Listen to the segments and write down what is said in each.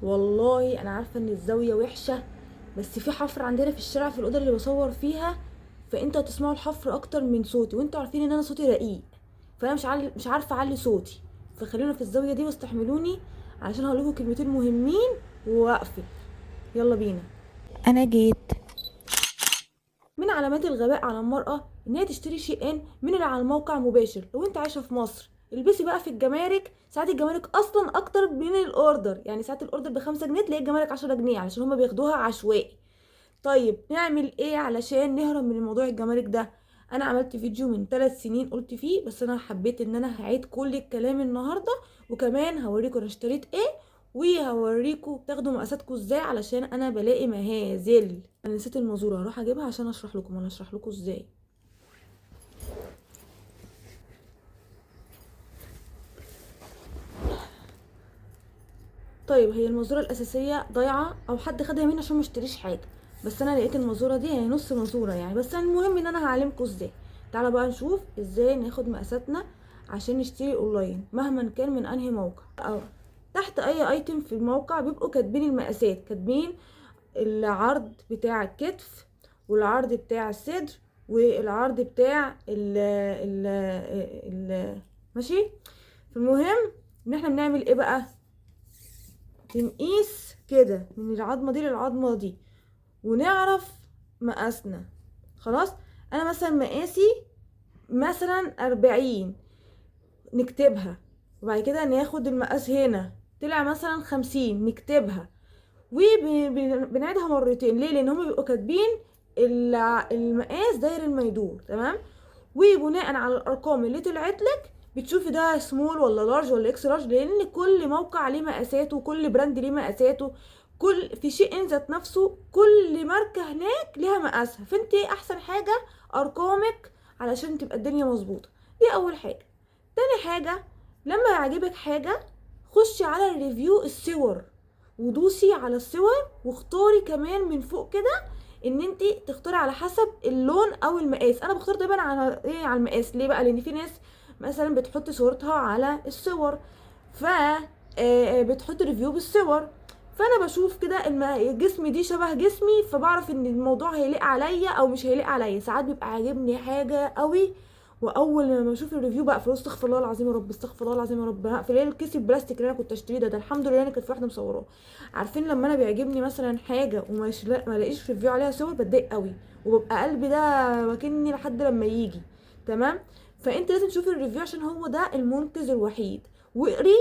والله انا عارفه ان الزاوية وحشة، بس في حفر عندنا في الشارع في الاوضة اللي بصور فيها، فانتوا هتسمعوا الحفر اكتر من صوتي، وانتوا عارفين ان انا صوتي رقيق، فانا مش عارفه اعلي صوتي، فخلونا في الزاوية دي واستحملوني علشان هقول لكم كلمتين مهمين واقفل. يلا بينا. انا جيت. من علامات الغباء على المرأة ان هي تشتري SHEIN من اللي على الموقع مباشر. لو انت عايشة في مصر البسي بقى في الجمارك، ساعات الجمارك اصلا اكتر من ال order، يعني ساعات ال order ب5 جنيه تلاقي الجمارك 10 جنيه علشان هما بياخدوها عشوائي. طيب نعمل ايه علشان نهرب من موضوع الجمارك ده؟ انا عملت فيديو من 3 سنين قلت فيه، بس انا حبيت ان انا هعيد كل الكلام النهارده، وكمان هوريكم انا اشتريت ايه وهوريكم بتاخدوا مقاساتكم ازاي، علشان انا بلاقي مهازل. انا نسيت المزورة، هروح اجيبها عشان اشرح لكم انا اشرح لكم ازاي. طيب هي المزورة الاساسية ضايعة او حد خدها مني عشان ما اشتريش حاجة، بس انا لقيت المزورة دي هي نص مزوره يعني، بس المهم ان انا هعلمكم ازاي. تعالوا بقى نشوف ازاي ناخد مقاساتنا عشان نشتري اونلاين مهما كان من انهي موقع. او تحت اي item في الموقع بيبقوا كاتبين المقاسات، كاتبين العرض بتاع الكتف والعرض بتاع الصدر والعرض بتاع ال ال ال ماشي. فالمهم ان احنا بنعمل ايه بقى؟ بنقيس كده من العظمة دي للعظمه دي ونعرف مقاسنا. خلاص انا مثلا مقاسي مثلا 40، نكتبها، وبعد كده ناخد المقاس هنا طلع مثلا 50 نكتبها، وبنعيدها مرتين. ليه؟ لان هما بيبقوا كاتبين المقاس داير ما يدور، تمام؟ وبناء على الارقام اللي طلعت لك بتشوفي ده small ولا large ولا X large، لان كل موقع ليه مقاساته وكل brand ليه مقاساته، كل في SHEIN ذات نفسه كل ماركة هناك ليها مقاسها، فانت احسن حاجة ارقامك علشان تبقى الدنيا مظبوطة. دي اول حاجة. تاني حاجة، لما يعجبك حاجة خشي على ال review الصور ودوسي على الصور، واختاري كمان من فوق كده ان انت تختاري على حسب اللون او المقاس. انا بختار دايما على ايه؟ على المقاس. ليه بقى؟ لان في ناس مثلا بتحط صورتها على الصور، ف بتحط review بالصور، فانا بشوف كده جسمي دي شبه جسمي، فبعرف ان الموضوع هيليق عليا او مش هيليق عليا. ساعات بيبقى عاجبني حاجة قوي، واول ما بشوف ال review بقى استغفر الله العظيم يا رب، استغفر الله العظيم يا رب، هقفل الكيس البلاستيك اللي انا كنت اشتريه ده الحمد لله انا كانت في واحدة مصوراه. عارفين لما انا بيعجبني مثلا حاجة وما الاقيش review عليها صور بتضايق قوي، وببقى قلبي ده مكني لحد لما يجي، تمام؟ فانت لازم تشوفي ال review عشان هو ده المنقذ الوحيد. واقري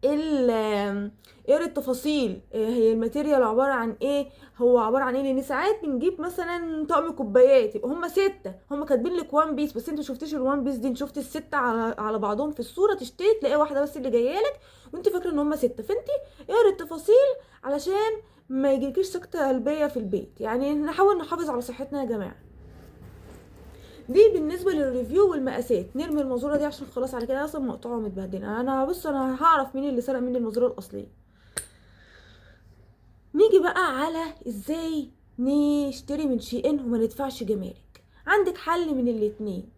اقري التفاصيل، هي ال material عبارة عن ايه، هو عبارة عن ايه. لان ساعات بنجيب مثلا طقم كوبايات يبقى هما 6، هما كاتبين لك 1 piece، بس انت ما شفتيش ال1 piece دي، انت شفتي ال6 على بعضهم في الصورة، تشتري تلاقي واحدة بس اللي جاية لك وانت فاكره ان هما 6. فانت اقري التفاصيل علشان ما يجيلكيش سكته قلبية في البيت، يعني نحاول نحافظ على صحتنا يا جماعة. دي بالنسبة لل review والمقاسات. نرمي المزورة دي عشان خلاص على كده اصلا مقطوعة ومتبهدله. انا بص انا هعرف مين اللي سرق مني المزورة الاصلية. نيجي بقى على ازاي نشتري من SHEIN وما ندفعش جمارك. عندك حل من الاتنين.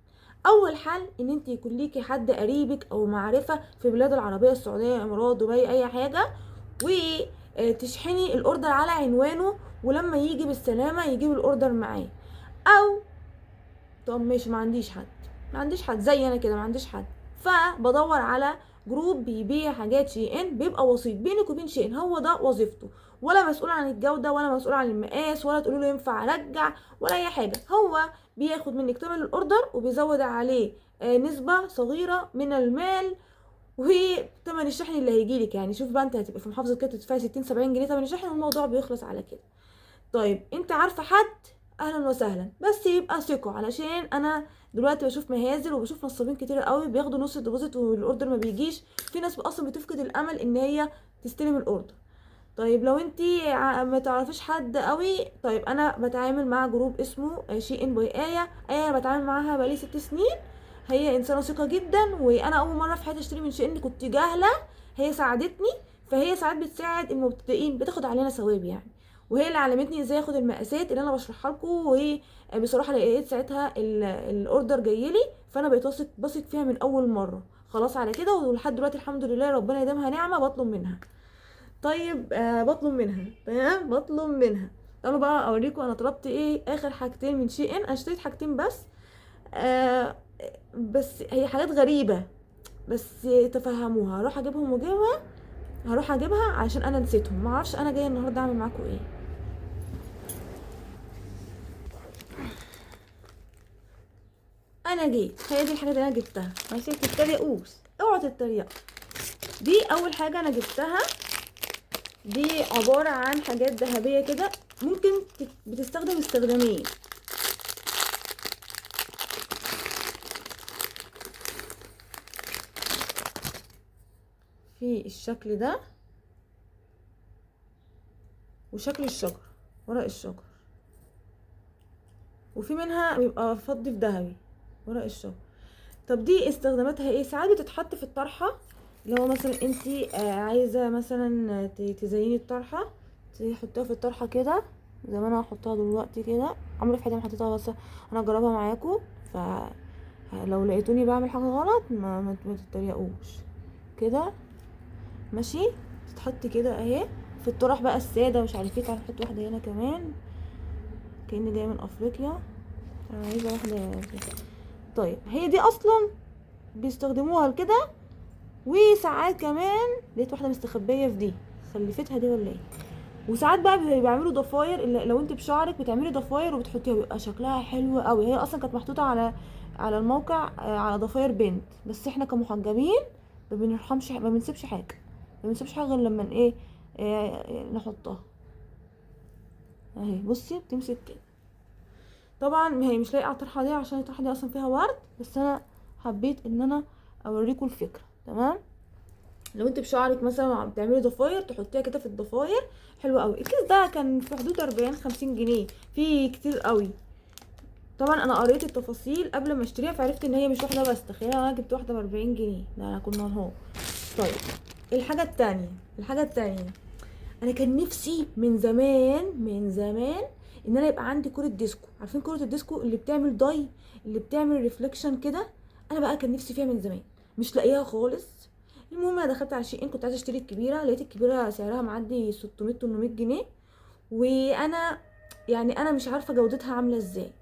اول حل ان انت يكون ليكي حد قريبك او معرفة في بلاد العربية، السعودية، امارات، دبي، اي حاجة، وتشحني ال order على عنوانه، ولما يجي بالسلامة يجيب ال order معاه. او طب ماشي، ما عنديش حد، ما عنديش حد زي انا كده، ما عنديش حد، فبدور على group بيبيع حاجات SHEIN، بيبقى وسيط بينك وبين SHEIN، هو ده وظيفته، ولا مسؤول عن الجودة ولا مسؤول عن المقاس ولا تقولوا له ينفع ارجع ولا اي حاجة. هو بياخد منك تمن ال order وبيزود عليه نسبه صغيرة من المال وتمن الشحن اللي هيجيلك. يعني شوف بقى، انت هتبقى في محافظة كده تدفعي 60 70 جنيه تمن الشحن، والموضوع بيخلص على كده. طيب انت عارفه حد؟ اهلا وسهلا، بس يبقى ثقة، علشان انا دلوقتي بشوف مهازل وبشوف نصابين كتير قوي بياخدوا نص ال deposit وال order ما بيجيش. في ناس اصلا بتفقد الامل ان هي تستلم ال order. طيب لو انت ما تعرفيش حد قوي، طيب انا بتعامل مع group اسمه SHEIN by ايه، ايه بتعامل معاها بقالي 6 سنين، هي انسانه ثقة جدا، وانا اول مرة في حياتي اشتري من SHEIN كنت جاهله، هي ساعدتني، فهي ساعات بتساعد المبتدئين، بتاخد علينا ثواب يعني، وهي اللي علمتني ازاي اخد المقاسات اللي انا بشرحها لكم. وبصراحة لقيت ساعتها ال order جاي لي، فانا بقيت بثق فيها من اول مرة، خلاص على كده، ولحد دلوقتي الحمد لله ربنا يديمها نعمه بطلب منها. طيب بطلب منها، تمام، بطلب منها. تعالوا بقى اوريكم انا طلبت ايه اخر حاجتين من شي ان. انا اشتريت حاجتين بس، بس هي حاجات غريبة بس تفهموها. هروح اجيبهم واجيبها، هروح اجيبها عشان انا نسيتهم، ما اعرفش انا جاية النهارده اعمل معاكم ايه. انا جيت، هي دي الحاجات اللي انا جبتها، ماشي؟ تتريقوش، اوعوا تتريقوا. دي اول حاجة انا جبتها، دي عبارة عن حاجات ذهبية كده، ممكن بتستخدم استخدامين. في الشكل ده وشكل الشجر، ورق الشجر، وفي منها بيبقى فضي في ذهبي ورق الشجر. طب دي استخداماتها ايه؟ ساعات بتتحط في الطرحة، لو مثلا انتي عايزه مثلا تزيني الطرحة، تحطيها في الطرحة كده زي ما انا هحطها دلوقتي كده. عمري في حياتي ما حطيتها، بس انا هجربها معاكم، فلو لقيتوني بعمل حاجة غلط ما تتريقوش كده، ماشي؟ تتحط كده اهي في الطرح بقى السادة مش عارف ايه. تعالى نحط واحدة هنا كمان، كأني جاية من افريقيا، انا عايزه واحدة. طيب هي دي اصلا بيستخدموها لكده، وساعات كمان لقيت واحدة مستخبيه في دي، خلفتها دي ولا ايه؟ وساعات بقى بيعملوا ضفاير، لو انت بشعرك بتعملي ضفاير وبتحطيها بيبقى شكلها حلو قوي. هي اصلا كانت محطوطة على الموقع، على ضفاير بنت، بس احنا كمحجبين ما بنرحمش، ما بنسيبش حاجة، ما بنسيبش حاجة غير لما ايه، نحطها اهي. بصي بتمسك كده، طبعا هي مش لايقة على الطرحة دي عشان الطرحة دي اصلا فيها ورد، بس انا حبيت ان انا اوريكم الفكرة، تمام؟ لو انت بشعرك مثلا بتعملي ضفاير تحطيها كده في الضفاير، حلوة قوي. الكيس ده كان في حدود 40-50 جنيه، فيه كتير قوي. طبعا انا قريت التفاصيل قبل ما اشتريها فعرفت ان هي مش واحدة بس، تخيل انا جبت واحدة ب40 جنيه، ده انا كنا اهو. طيب الحاجة التانية، انا كان نفسي من زمان، من زمان ان انا يبقى عندي كره ديسكو. عارفين كره الديسكو اللي بتعمل ضي، اللي بتعمل reflection كده؟ انا بقى كان نفسي فيها من زمان، مش لاقيها خالص. المهم انا دخلت على شي ان، كنت عايزه اشتري الكبيرة، لقيت الكبيرة سعرها معدي 600-800 جنيه، وانا يعني انا مش عارفه جودتها عامله ازاي،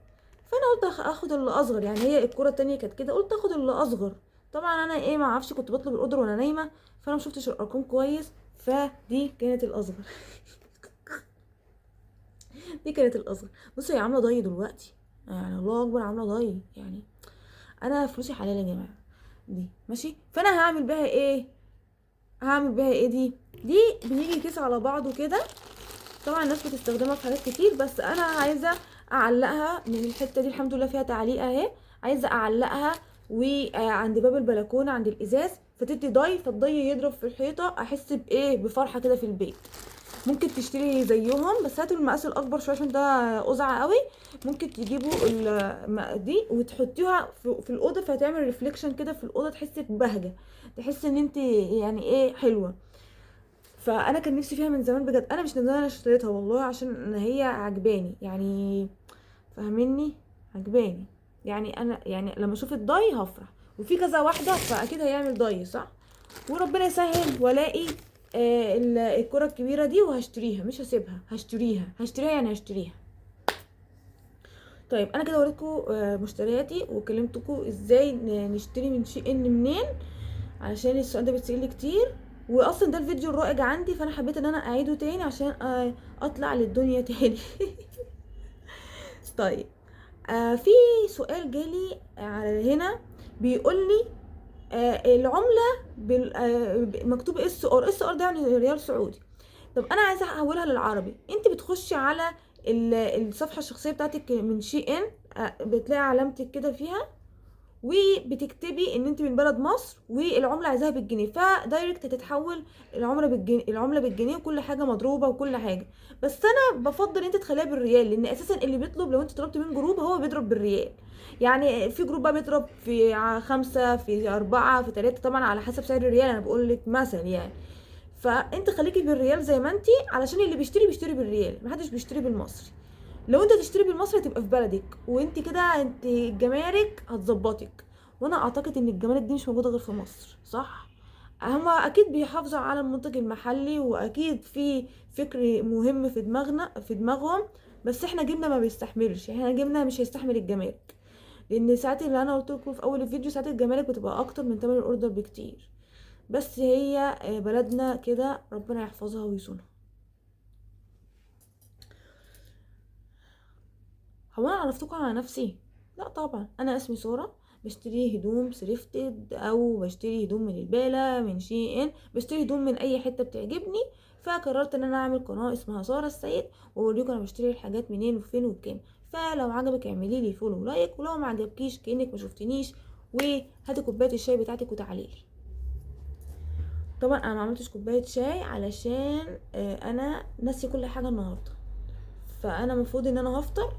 فانا قلت اخد اللي اصغر. يعني هي الكره التانية كانت كده، قلت اخد اللي اصغر. طبعا انا ايه ما اعرفش، كنت بطلب ال order وانا نايمة، فانا ما شفتش الارقام كويس، فدي كانت الاصغر. دي كانت الاصغر. بصوا هي عامله ضي دلوقتي، يعني الله اكبر عامله ضي، يعني انا فلوسي حلال يا جماعة دي، ماشي؟ فانا هعمل بيها ايه؟ هعمل بيها ايه دي؟ دي بيجي كيس على بعضه كده، طبعا الناس بتستخدمها في حاجات كتير، بس انا عايزه اعلقها من الحتة دي، الحمد لله فيها تعليقه اهي، عايزه اعلقها وعند باب البلكونه عند الازاز، فتدي ضي، فالضي يضرب في الحيطة، احس بايه؟ بفرحة كده في البيت. ممكن تشتري زيهم، بس هاتوا المقاس الاكبر شوية عشان ده قزعة قوي. ممكن تجيبوا دي وتحطيها في الاوضة، فهتعمل reflection كده في الاوضة، تحسي ببهجه، تحسي ان انت يعني ايه حلوة. فانا كان نفسي فيها من زمان بجد، انا مش ندمانه انا اشتريتها والله، عشان هي عجباني، يعني فاهميني، عجباني. يعني انا يعني لما اشوف الضي هفرح، وفي كذا واحدة فاكيد هيعمل ضي صح، وربنا يسهل والاقي الكرة الكبيرة دي وهشتريها، مش هسيبها، هشتريها، هشتريها يعني هشتريها. طيب انا كده وريتكم مشترياتي وكلمتكم ازاي نشتري من شي ان منين، علشان السؤال ده بيتسأل كتير، واصلا ده الفيديو الرائج عندي، فانا حبيت ان انا اعيده تاني عشان اطلع للدنيا تاني. طيب في سؤال جالي على هنا بيقول لي العملة مكتوب SR، SR ده يعني ريال سعودي. طب انا عايزه احولها للعربي، انت بتخشي على الصفحة الشخصية بتاعتك من شي ان، بتلاقي علامتك كده فيها، وبتكتبي ان انت من بلد مصر والعمله عايزاها بالجنيه، ف direct هتتحول العملة بالجنيه، العملة بالجنيه، وكل حاجة مضروبة وكل حاجة. بس انا بفضل انت تخليها بالريال، لان اساسا اللي بيطلب لو انت طلبت من group هو بيضرب بالريال. يعني في group بقى بيضرب في 5 في 4 في 3، طبعا على حسب سعر الريال، انا بقول لك مثلا يعني. فانت خليكي بالريال زي ما انت، علشان اللي بيشتري بيشتري بالريال، محدش بيشتري بالمصري. لو انت تشتري بالمصري تبقى في بلدك، وانت كده انت الجمارك هتظبطك. وانا اعتقد ان الجمارك دي مش موجودة غير في مصر، صح؟ هما اكيد بيحافظوا على المنتج المحلي، واكيد في فكر مهم في دماغنا في دماغهم، بس احنا جبنا ما بيستحملش، احنا جبنا مش هيستحمل الجمارك، لان ساعات اللي انا قلت لكم في اول الفيديو ساعات الجمارك بتبقى اكتر من تمن ال order بكتير. بس هي بلدنا كده، ربنا يحفظها ويصونها. هو انا عرفتكم على نفسي؟ لا طبعا. انا اسمي ساره، بشتري هدوم thrifted او بشتري هدوم من البالة، من SHEIN، بشتري هدوم من اي حتة بتعجبني. فقررت ان انا اعمل قناة اسمها ساره السيد، واوريكم انا بشتري الحاجات منين وفين وبكام. فلو عجبك اعملي لي follow like، ولو ما عجبكيش كانك ما شفتنيش، وهاتي كوباية الشاي بتاعتك وتعالي لي. طبعا انا ما عملتش كوباية شاي علشان انا ناسيه كل حاجة النهارده، فانا المفروض ان انا هفطر،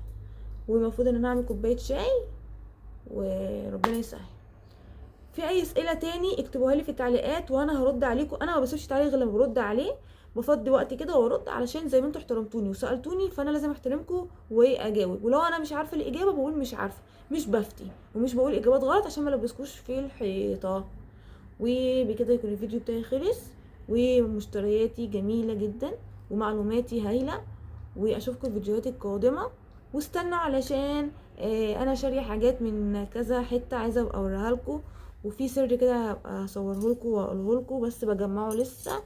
والمفروض ان انا اعمل كوباية شاي، وربنا يسهل. في اي اسئلة تاني اكتبوها لي في التعليقات وانا هرد عليكم. انا ما بسيبش تعليق غير لما برد عليه، بفضي وقت كده وارد، علشان زي ما انتوا احترمتوني وسالتوني فانا لازم احترمكم واجاوب. ولو انا مش عارفه الاجابة بقول مش عارفه، مش بفتي ومش بقول اجابات غلط عشان ما البسكوش في الحيطة. وبكده يكون الفيديو بتاعي خلص، ومشترياتي جميلة جدا ومعلوماتي هايلة، واشوفكم في الفيديوهات القادمة. واستنوا علشان انا شاريه حاجات من كذا حتة عايزه ابقى اوريها لكم، وفي سر كده هبقى اصوره لكم واقوله لكم، بس بجمعه لسه.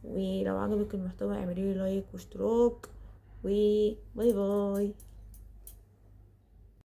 ولو عجبك المحتوى اعملي لي like واشتراك، و bye bye.